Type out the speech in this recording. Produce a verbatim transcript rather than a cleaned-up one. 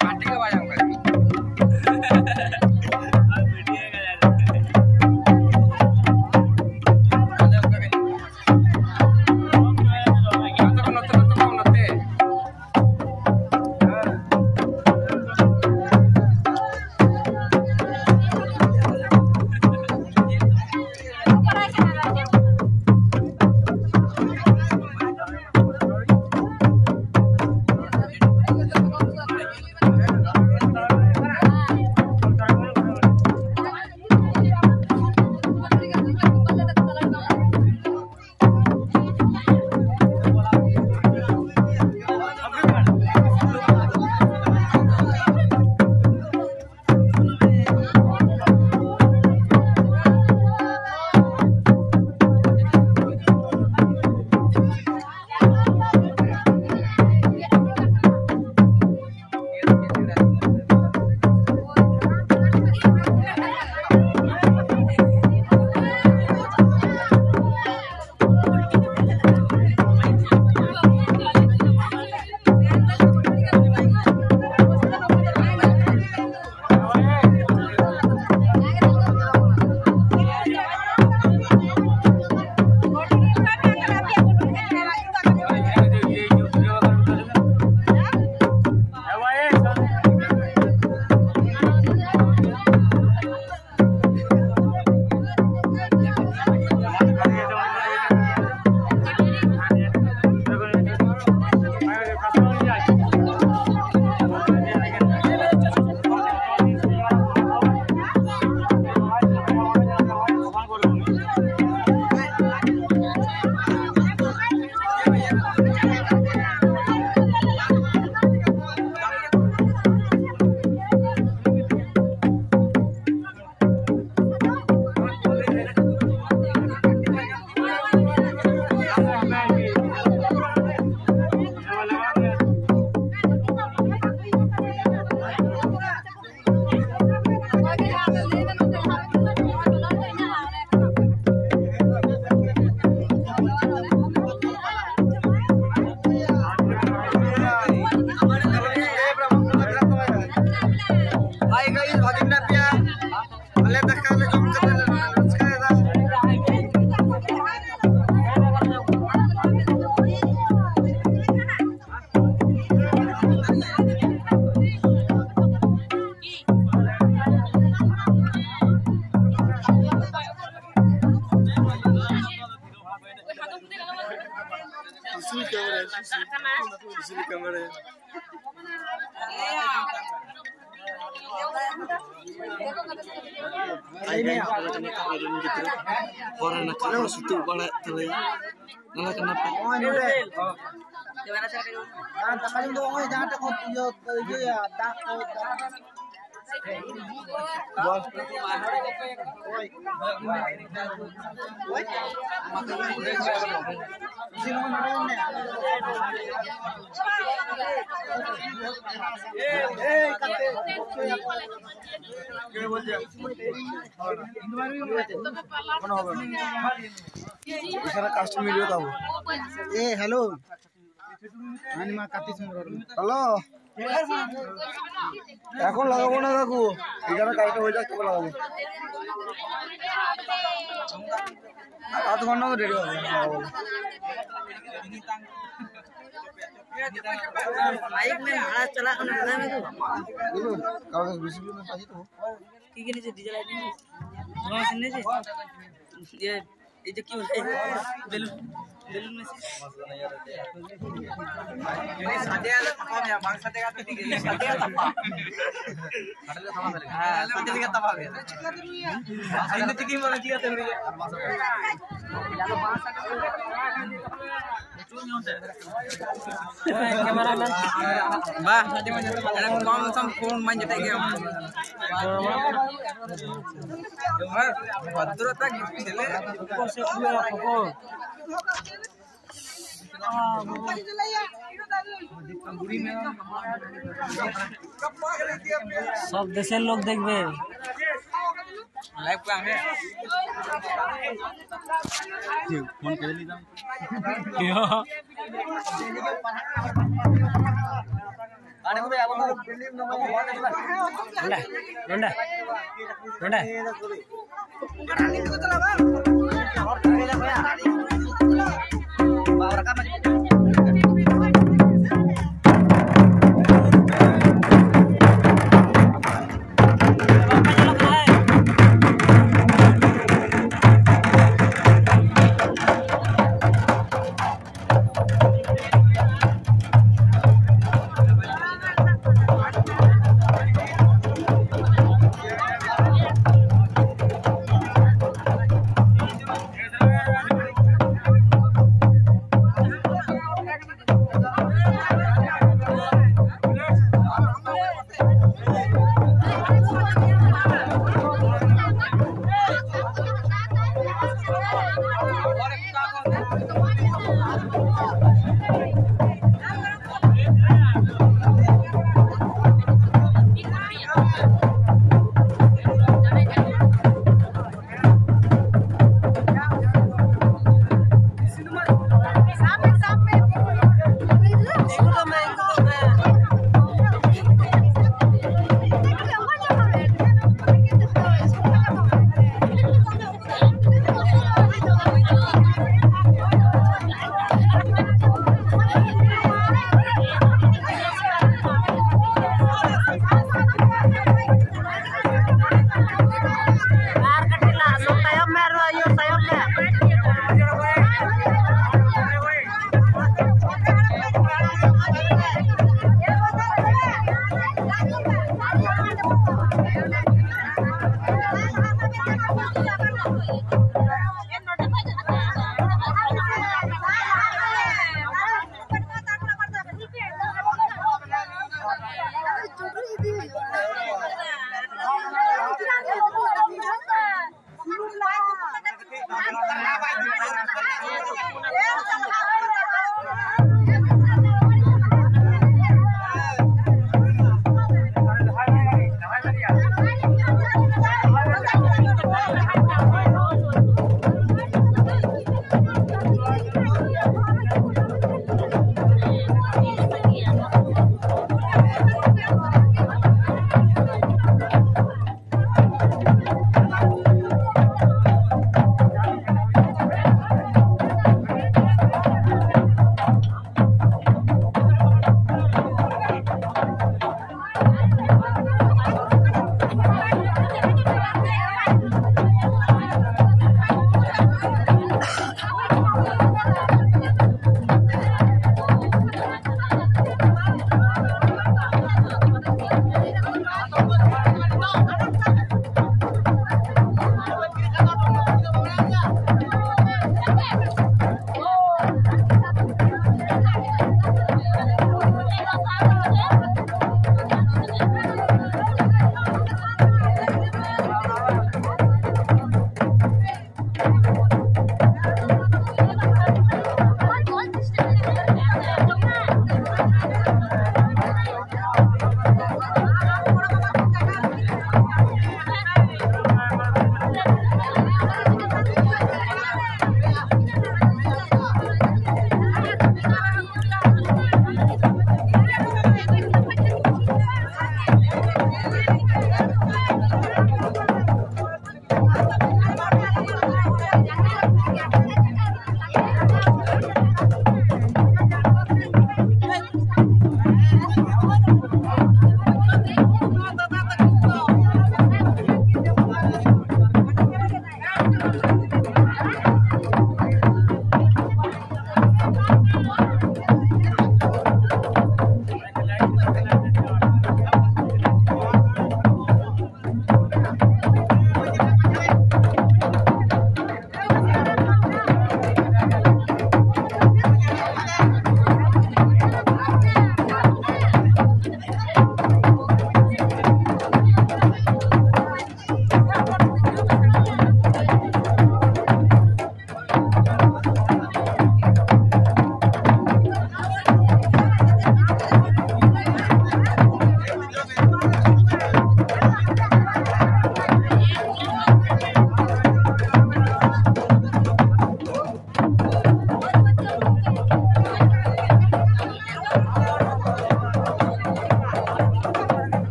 ᱯᱟᱴᱤ ᱜᱮ ᱵᱟᱭ ᱧᱟᱢ ᱠᱟᱫᱟ᱾ ᱱᱚᱛᱮ, ᱱᱚᱛᱮ, ᱱᱚᱛᱮ, ᱱᱚᱛᱮ᱾ ᱠᱟᱢᱮᱨᱟ᱾ ᱟᱭ ᱜᱟᱭ ᱠᱚᱨᱮ ᱠᱟᱱᱟ ᱠᱚ ᱟᱵᱚᱨᱮᱱ ᱜᱤᱫᱽᱨᱟᱹ᱾ ᱯᱚᱨᱮ ᱱᱟᱠᱷᱟ ᱠᱚ ᱥᱩᱛᱩᱜ ᱵᱟᱲᱟᱭᱮᱫ ᱛᱟᱞᱮᱭᱟ᱾ ᱱᱚᱰᱮ ᱠᱟᱱᱟ ᱯᱮ᱾ ᱱᱚᱜᱼᱚᱭ ᱱᱚᱰᱮ᱾ ᱟᱨ ᱫᱟᱠᱟ ᱡᱚᱢ ᱫᱚ ᱱᱚᱜᱼᱚᱭ ᱡᱟᱦᱟᱸ ᱴᱷᱮᱱ ᱠᱚ ᱤᱭᱟᱹ, ᱤᱭᱟᱹᱭᱟ, ᱫᱟᱜ ᱠᱚ, ᱫᱟᱜ᱾ এখানে কাস্টম ভিডিও দেবো। এ, হ্যালো। হ্যালো। এখন লাগাবো না কাকু, এখানে কাজটা হয়ে যাক, তবে লাগাবো। আধ ঘন্টা মতো দেরি হবে, লাগাবো। মাইক নে, ভাড়া চালা, কোনো ভাড়া নেই তো। বলুন, কারণ বেশি জন আছে তো। কি কিনেছে? Diesel item? নতুন কিনেছে? ইয়ে, এই যে কি বলে? Balloon, balloon machine. এই সাথে আলে থাপা মিয়া, বাং সাথে গেলে ঠিক আছে, সাথে আলে থাপা। হ্যাঁ, সাথে লিখে থাপা মিয়া। এই তো ঠিকই বলে, ঠিক আছে, ঠিক আছে। ᱵᱟ, ᱮᱱᱮ ᱠᱚᱢ ᱥᱚᱢ ᱯᱷᱳᱱ ᱢᱟᱧ ᱡᱚᱴᱮᱫ ᱜᱮᱭᱟ᱾ ᱵᱷᱚᱫᱨᱚᱛᱟ ᱜᱤᱯᱤ ᱫᱮᱞᱮ᱾ सब देशेर लोग देखबे। लाइव पे आवे। फोन कर ली। ᱱᱚᱰᱮ, ᱱᱚᱰᱮ, ᱱᱚᱰᱮ᱾